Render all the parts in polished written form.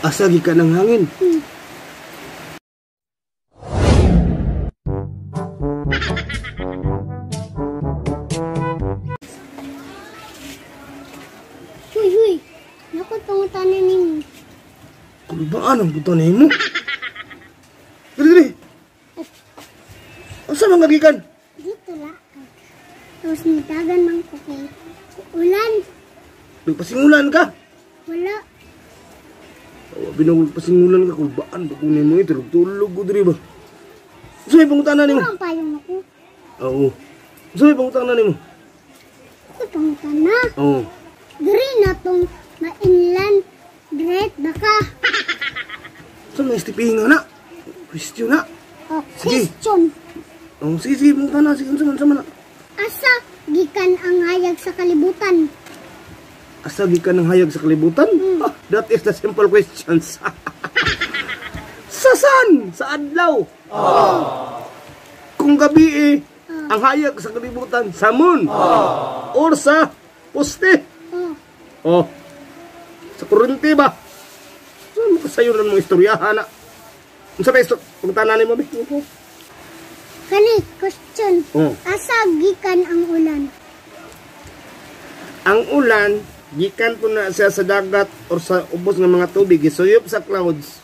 Asa gikan ang hangin? Huy, huy. Naku, pangutana nimo. Kulbaan ang buta nimo. Dili, dili. Asa man gikan? Dito la. Tapos nitagan man ko kay ulan. Nagpasingulan ka? Wala. Awa, binang pasingulan ka, kulbaan ba kunin mo ito? Tulog ko diri ba? Unsa may pangutana nimo? Ano ang payong ako? Oo. Unsa may pangutana nimo? Ako pangutana. Oo. Diri na tong mainlan dret baka. Unsa may istipinga na? Question na. Oh, Sige. question. Oo, sige, sige, pangutana. Sige, unsa man, unsa man na. Asa gikan ang hayag sa kalibutan? Asa gikan ang hayag sa kalibutan? Ah, that is the simple questions. Sa san? Sa adlaw. Kung gabi eh, ang hayag sa kalibutan sa moon. Or sa poste. Oh, Oh. Sa kurente ba? Saan mo kasayo ng mga istoryahan na? Unsa ba istorya? Pagtanan nimo be? Kani question. Oh. Asa gikan ang ulan? Ang ulan gikan po na siya sa dagat or sa ubos ng mga tubig, gisuyop sa clouds.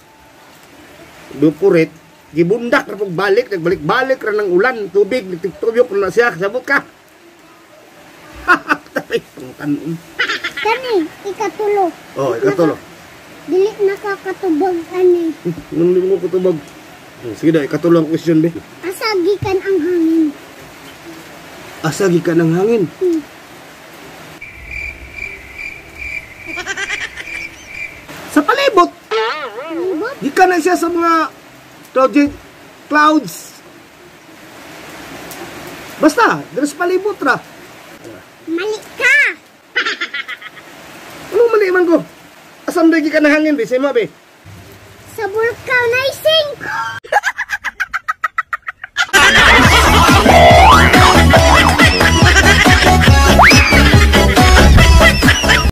Dukurit, gibundak ra pug balik, nagbalik-balik ra ng ulan, tubig, nagtubok na siya, sabot ka. Tapay pangtanon. Kani ikatulo. Oh, ikatulo. Dili nakakatubag ani. Nung di mo katubag. Sige da, ikatulo ang question be. Asa gikan ang hangin? Asa gikan ang hangin? Sa palibot. Palibot? Gikan na siya sa mga clouds. Basta, diri sa palibot ra. Mali ka! Anong mali man ko? Asam diri gikan ang hangin be? Sa imo be? Sa vulcanizing!